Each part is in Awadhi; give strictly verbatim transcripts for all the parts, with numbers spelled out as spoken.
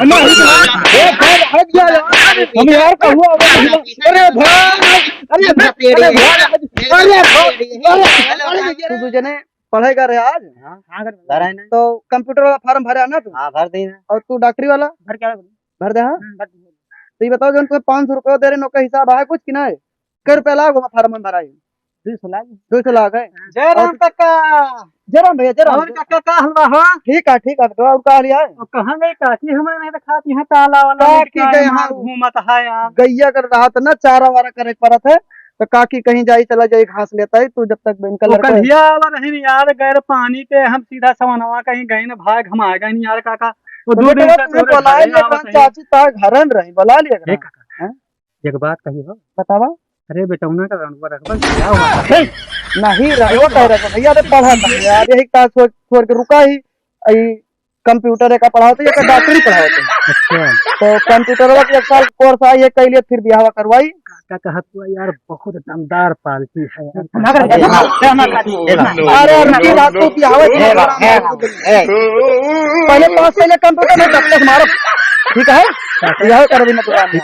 नहीं, ए, भाई, हट जा यार। हम यार का हुआ, हुआ, हुआ। अरे भाई, अरे, अरे भाई, अरे भाई, अरे, अरे, तू दू जने पढ़े गए रहे आज? हाँ, हाँ, घर में। तो computer वाला form भरा ना तू? हाँ, भर दी ना। और तू डॉक्टरी वाला? भर क्या? भर दे, हाँ? हम्म, भर दी। तो ये बताओ, जौन तुम्हें पाँच सौ रुपया दे रहे, नौकर हिसाब आया कुछ कि नहीं? कै रुपया लाग हुआ form में भराई? दुई सौ लाग। दुई सौ लाग है? जय राम और काका। जय राम भैया, जय राम। और काका, का हाल बा हो? ठीक है, ठीक है, तो और का हाल है? और कहाँ गई काकी, हमें नहीं दिखाती है, ताला वाला काकी लटकाए के यहाँ मार घूमत है यार। गैया कर रहा था ना, चारा वारा करे के पड़त है, तो काकी कहीं जाई, चला जाई, घास लेता है, तू जब तक इनका वो लड़का कल हिया वाला रही यार, गैर पानी पे हम सीधा सवनवा कहीं गए न, भाग हम आ गए नहीं यार काका। वो तो दो दिन बेटवा से तुम्हें तोरे बुला घरे लिया, आवत कहाँ है। चाची ता घर में रही, बुला लिया हे कहाँ? काका, हैं? एक बात कही हो। बतावा। अरे बेटौना का रंगवा रखबा, क्या हुआ? हे! नहीं, रंगवा कह रहा था भैया, अरे पढ़ा था यार, यही का छोड़, छोड़ के रुका ही। आई computer एका पढ़ावत है, एका डॉक्टरी पढ़ावत है। अच्छा। तो computer वाला एक साल course आई है, कैलिए फिर बियाह करवाई। का कहत हुआ यार, बहुत दमदार party है यार। अरे, अरे, की बात तू बियाह ए, ए, ए। पहले पास, पहले computer में तब तक मारो। ठीक है? बियाह कर भी ना दुकान में।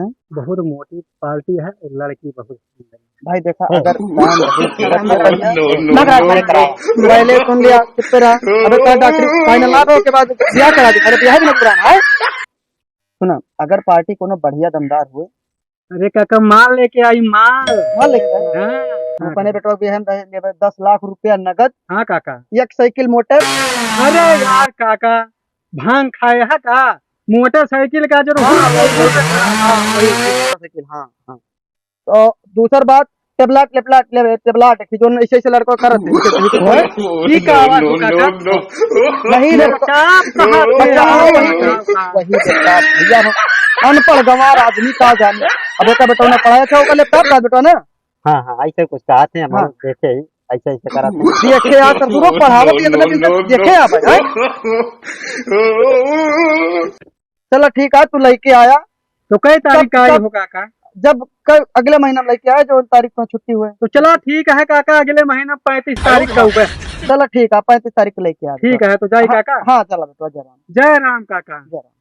हैं? बहुत मोटी party है और लड़की बहुत सुंदर है। भाई देखा, हाँ। अगर काम बहुत सुंदर है, लग रहा है, लग रहा है। पहले सुन लिया, चुप रहा। अबे तो डॉक्टरी final ना हो, के बाद ब्याह करा दी। अरे ब्याह भी ना पुराना है। सुना, अगर party कोनो बढ़िया दमदार हुए। अरे काका, माल लेके आई, माल। माल लेके आई? हाँ। अपने बेटवा के हम दे-, देबे दस लाख रुपया नगद। हाँ काका। एक साइकिल मोटर। अरे यार काका, भांग खाए है का? मोटरसाइकिल का जो हाँ, वही, वही, हाँ, वही, मोटरसाइकिल, हाँ, हाँ। तो दूसर बात, टेबलाट, टेबलाट, ले, टेबलाट, कि जोन ऐसे, ऐसे लड़को करत है। ओए, ई का आवाज हो, काका? नहीं रे, लैपटॉप कहाँ पे? बचाओ, वही, वही लैपटॉप, भैया हो। अनपढ़ गंवार आदमी का जाने। अब एका बेटवा ना पढ़ाया था, ओका लैपटॉप का बेटवा ना? हाँ, हाँ, ऐसे कुछ कहत हैं, हम हाँ। देखे ही, ऐसे, ऐसे करत हैं। देखे यार, ससुरो पढ़ावत, इतना दिन तक देखे आप, हैं? चला ठीक है, तू लइके आया। तो कै तारीख कब, का आई कब, हो काका? जब कल अगले महीना में लइके आया, जो तारीख में छुट्टी हुए। तो चला ठीक है काका, अगले महीना पैंतीस तारीख का हुए। चला ठीक है, पैंतीस तारीख को लइके आ। ठीक है, तो जाई हाँ, काका। हाँ, चला बेटवा, जय राम। जय राम काका। जय राम।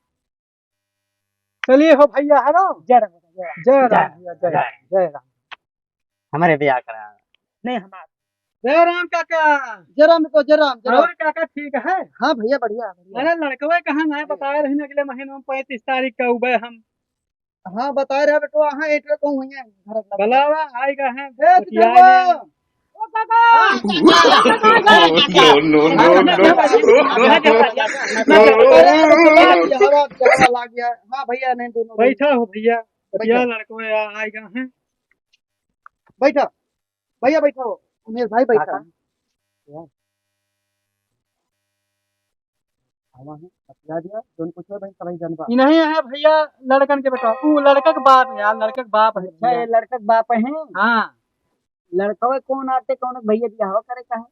चलिए हो भैया, है ना? जय राम, जय राम। जय राम जय, भैया, जय जय। राम, जय राम। हमारे ब्याह करा। नहीं, हमारे। जय राम काका। जय राम को, जय राम, जय राम। और काका ठीक है? हाँ भैया, बढ़िया, बढ़िया। अरे लड़कवे कहाँ ना है, बताए रही अगले महीने में पैंतीस तारीख का उबे हम। हाँ, बताए रहे बेटवा, हाँ, एंटर कहूँ हुई है, घर का। बुलावा, आएगा है, ए, बतियाए चितरवा। नहीं। ओ काका। No, no, no, no। बियाहवा, बियाहवा लाग गया। हाँ भैया, नहीं दोनों बैठा हो भैया, बतिया बैठा। लड़कवे आ, आएगा है। बैठा। भैया बैठा हो, उमेश भाई बैठा। काका। आवा है, बतिया दिया, जोन कुछ हो भाई, सभी जनबा। ई नहीं है भैया, लड़कन के बेटा, ऊ लड़का के बाप है यार, लड़का के बाप है अच्छा, भैया। ये लड़का के बाप है? हाँ। लड़कवे कौन आते, कौन भैया बियाह करे का है?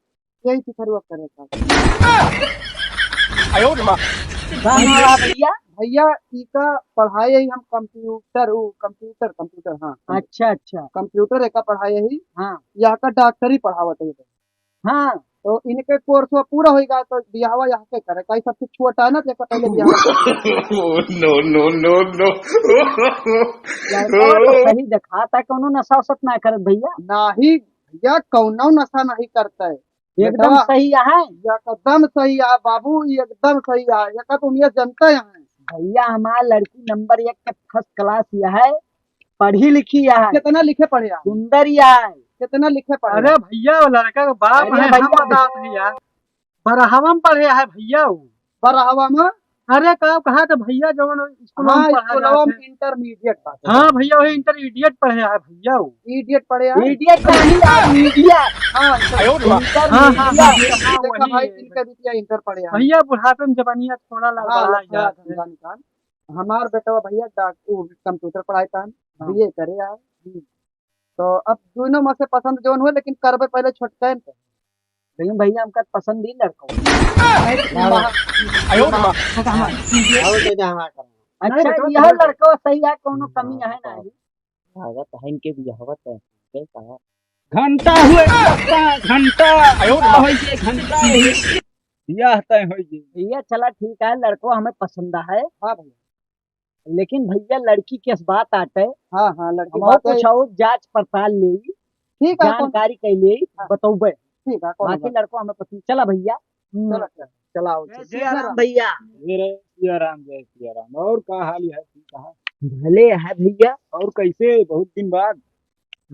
यही सिखरुआ करे का। आयो रे माँ। का नाम है भैया? भैया, ई का पढ़ाए ही हम computer, ऊ computer, computer, हाँ। अच्छा, अच्छा। Computer एका पढ़ाए ही। हाँ। यहाँ का डॉक्टरी पढ़ावत है। हाँ। तो इनके course वो पूरा होइगा तो बियाहवा यहाँ के करे, काहे सबसे छोटा ना, जेकर पहले बियाहवा। No, no, no, no। लड़का तो सही दिखाता, कौनो नशा वशा ना करत भैया। नाही भैया, कौनो नशा नहीं करता है। एकदम बेटवा, सही है। एकदम सही है बाबू, एकदम सही है। ये का तुम ये जनते हैं। भैया, हमार लड़की number एक के first class यह है, पढ़ी लिखी यह है। कितना लिखे पढ़े आप? सुंदर यह है। कितना लिखे पढ़े? अरे भैया, वो लड़का का बाप अरे है, हम भैया। बतावत है यार। बरहवा में पढ़े है भैया वो। बरहवा में? अरे का कहा था भैया, जवन स्कूल हाँ, में पढ़ा स्कूलवा जात में है। Intermediate बात है। हाँ भैया, वही intermediate पढ़े है भैया वो। Idiot पढ़े है? Idiot नहीं यार, media। हाँ, आयो रे माँ। Intermediate। हाँ, हाँ, हाँ, हाँ, देखा वही। भाई, इनके बिटिया inter पढ़े है। भैया, बुढ़ापे में जवानिया थोड़ा हाँ, लड़बड़ा लफड़ा जात है। धंधा निकाल। हमार बेटवा भैया डॉक-, उ, computer पढ़ाई तान, हाँ। B A करे यार। हम्म। तो अब दोनों में से पसंद जौन हुए, लेकिन करबे पहले छोटकन के। लेकिन भैया, हमका पसंद ही लड़का। आयो रे माँ। अच्छा, यह लड़का सही है, कोनो कमी है ना? लागत है इनके बियाहवा तय है, का? घंटा हुए, घंटा, घंटा। आयो रे माँ। घंटा हुए। बियाह तय होइ गई। भैया चला ठीक है, लड़को हमें पसंद है। हाँ भैया। लेकिन भैया लड़की के बात आटे। हाँ, हाँ, लड़की हम बात कुछ है। और जांच पड़ताल लेई, ठीक है, कौन जानकारी कइ लेई, हाँ। बतौबे। ठीक है, कौन बाकी बात? लड़को हमें पसंद। चला भैया। हम्म। चला, चला, चला, आओ, जय ठीक है। सिया राम भैया। जय सिया राम, जय सिया राम। और का हाल है, ठीक है? भले है भैया। और कैसे, बहुत दिन बाद?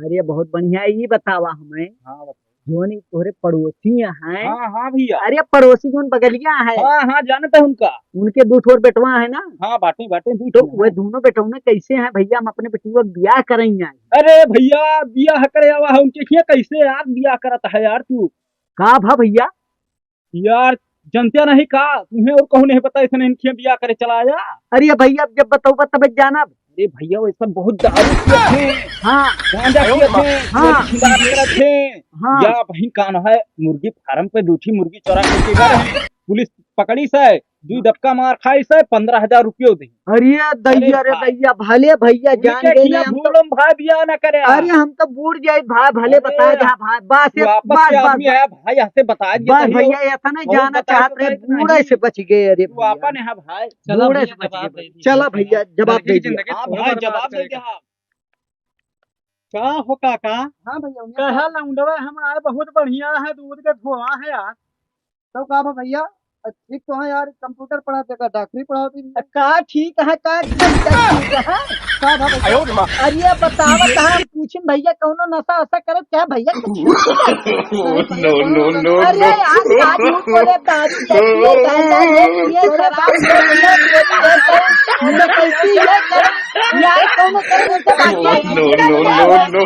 अरे बहुत बढ़िया, ई बतावा हमें। हाँ, बताओ। जौन ई तोहरे पड़ोसी हैं। हाँ, हाँ भैया। अरे पड़ोसी जौन बगलिया है। हाँ, हाँ, जानत है उनका। उनके दू ठो बेटवा है ना। हाँ, बाटे, बाटे, दू तो ठो। वह दोनों बेटवा कैसे हैं भैया, हम अपने बेटुआ बियाह करइया। अरे भैया, बियाह करे आवा है उनके किया, कैसे यार बियाह करत है यार तू? का भा भैया? यार, जनते नहीं का? तुम्हें और कहूँ नहीं पता, इसने इनके बियाह करे चला आया। अरे भैया, अब जब बतौबा तब जानब। अरे भैया, वो सब बहुत दारू पियत हैं। हाँ। गांजा पियत हैं, हाँ। चोरी छिंदारी करत हैं। हाँ। या बहिन कान है, मुर्गी फार्म पे दू ठी मुर्गी चोरा के घर है। पुलिस पकड़ी से, दू दबका मार खाई से, पन्द्रह हजार रुपयो दे। अरे दैया रे भाई। दैया, भले भैया जान उनके गए खिया ना, हम तो भूलम भाई बियाह ना करे। अरे हम तो बूड़ जाए भाई, भले अरे बता जा भाई, बस तू आपस बस के बस आदमी बस। है भाई, यहाँ से बता दिया बस कहियो। भैया, ऐसा नहीं बहुत जाना बताए चाहत रहे, बताए बूढ़े नहीं। से बच गए। अरे तू भैया। आपन है भाई। चला बूढ़े भैया, से बच जवाब गए। दे दिया। चला भैया, जवाब लड़की दे की दिया। जिंदगी हाँ थोड़ा भाई, बर्बाद जवाब दे करेगा। दिया। का हो काका? हाँ भैया, उन्हें कहा का लौंडवा हमारा बहुत बढ़िया है, दूध के धोआ है यार। तो का बा भैया? ठीक तो है यार, कंप्यूटर पढ़ा देगा, डॉक्टरी पढ़ा दी। का ठीक है, का ठीक है, ठीक है? का बा भैया? अरे बतावत है, हम पूछिन भैया, कौनो नशा वशा करत क्या भैया? कुछ नहीं करत। No, no, no, अरे no। यार, का झूठ बोले, दारू ये पिए, गांजा ये पिए, शराब ये पिए, ये पिए, ये पिए, डकैती ये करे, यार, कौनो करे, तो बात क्या है? No, no, no, no।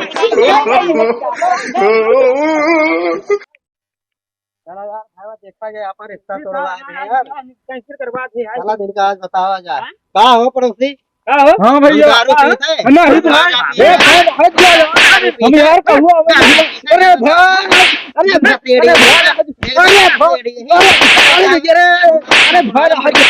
चला यार, भाई, देखा जाए, अपन रिश्ता तोड़वा दे यार। कैसे करवा दे यार? चला, दिन का आज बतावा जाए। हाँ? का हो पड़ोसी? का हो? हाँ भैया। हम दारू पीते हैं। नहीं भाई, ए भाई, हट जा यार। हम यार कहूँ, अरे भाई, अरे भाई, अरे भाई, अरे भाई, अरे भाई, अरे भाई, अरे भाई,